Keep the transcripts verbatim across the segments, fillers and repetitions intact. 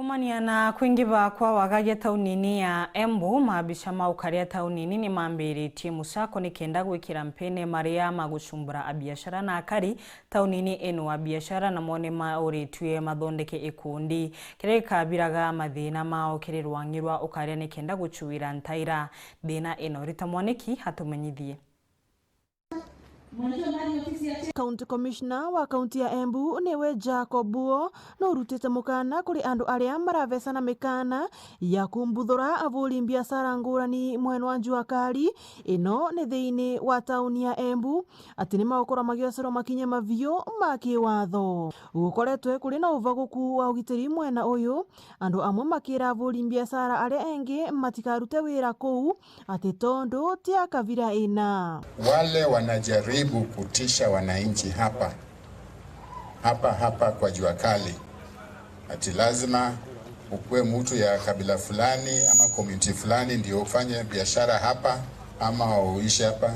Kumania na kwingiba kwa wagagia taunini ya Embu, maabica ma ukaria taunini ni mambiritie mucako ni kenda gwikira mpene maria ma gucumbura abiashara na akari taunini ino wa biashara, namo ni mauritue mathondeke ikundi kiria gikabiraga mathina mao kiri rwangi rwa ukaria ni kenda gucuira ntaira thina ino. Rita Mwaniki atumenyithie. County Commissioner wa kaunti ya Embu niwe Jacob Buo nurutite mukana kuri andu aria maravecana mikana ya kumbuthura aburi mbiacara ngurani mwena wa Jua Kali, ino ni thiini wa tauni ya Embu, ati ni magukora magiocerwa makinya maviu ma kiwatho. Gukoretwe kuri na uvaguku wa ugitiri mwena uyu, andu amwe makira aburi mbiacara aria engi matikarute wira kuu, ati tondu ti a kabira ina. Wale wanajaribu kutisha wananchi hapa, hapa, hapa kwa Jua Kali, ati lazima ukuwe mtu ya kabila fulani ama community fulani ndio ufanye biashara hapa ama uishi hapa.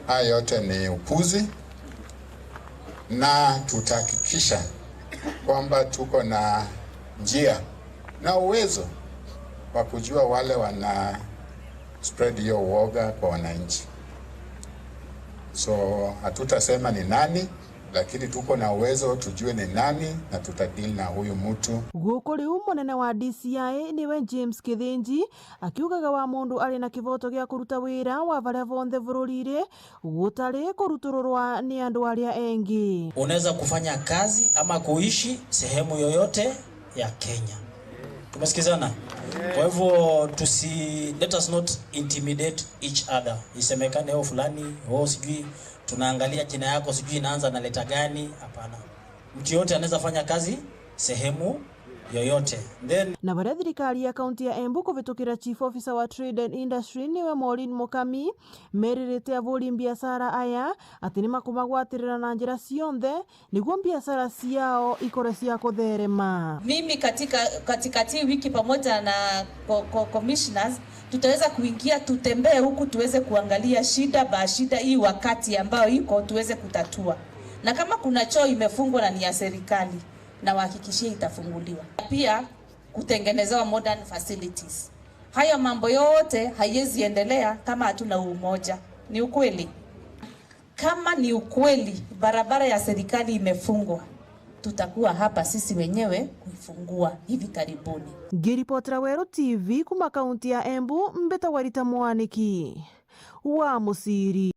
Haya yote ni upuzi, na tutahakikisha kwamba tuko na njia na uwezo wa kujua wale wana spread hiyo uoga kwa wananchi. So, hatutasema ni nani, lakini tuko na uwezo tujue ni nani na tutadeal na huyu mtu. Guku riu munene wa D C I niwe James Kithinji akiugaga wa mundu ari na kivoto gia kuruta wira wa varia vonthe bururi iri gutari kurutururwa ni andu aria engi. Unaweza kufanya kazi ama kuishi sehemu yoyote ya Kenya. Tumesikizana? Kwa hivyo tusi, let us not intimidate each other. Isemekane, "Oh, fulani, oh, sijui tunaangalia jina yako, sijui inaanza na leta gani." Hapana. Mtu yoyote anaweza fanya kazi sehemu yoyote. Then na baria thirikari ya kaunti ya Embu kuvitukira Chief Officer wa Trade and Industry niwe Maureen Mukami meririte aburi mbiacara aya ati ni makumagwatirira na njira cionthe niguo mbiacara ciao ikore cia kutherema. Mimi katika, katikati wiki pamoja na co-, co-, commissioners, tutaweza kuingia, tutembee huku, tuweze kuangalia shida ba shida hii wakati ambayo iko, tuweze kutatua. Na kama kuna choo imefungwa na ni ya serikali, na wahakikishie itafunguliwa. Pia kutengenezewa modern facilities. Hayo mambo yote haiwezi endelea kama hatuna umoja. Ni ukweli? Kama ni ukweli barabara ya serikali imefungwa, tutakuwa hapa sisi wenyewe kuifungua hivi karibuni. Ngiripotera Weru T V kuma kaunti ya Embu, mbitagwa Rita Mwaniki wa Muciri.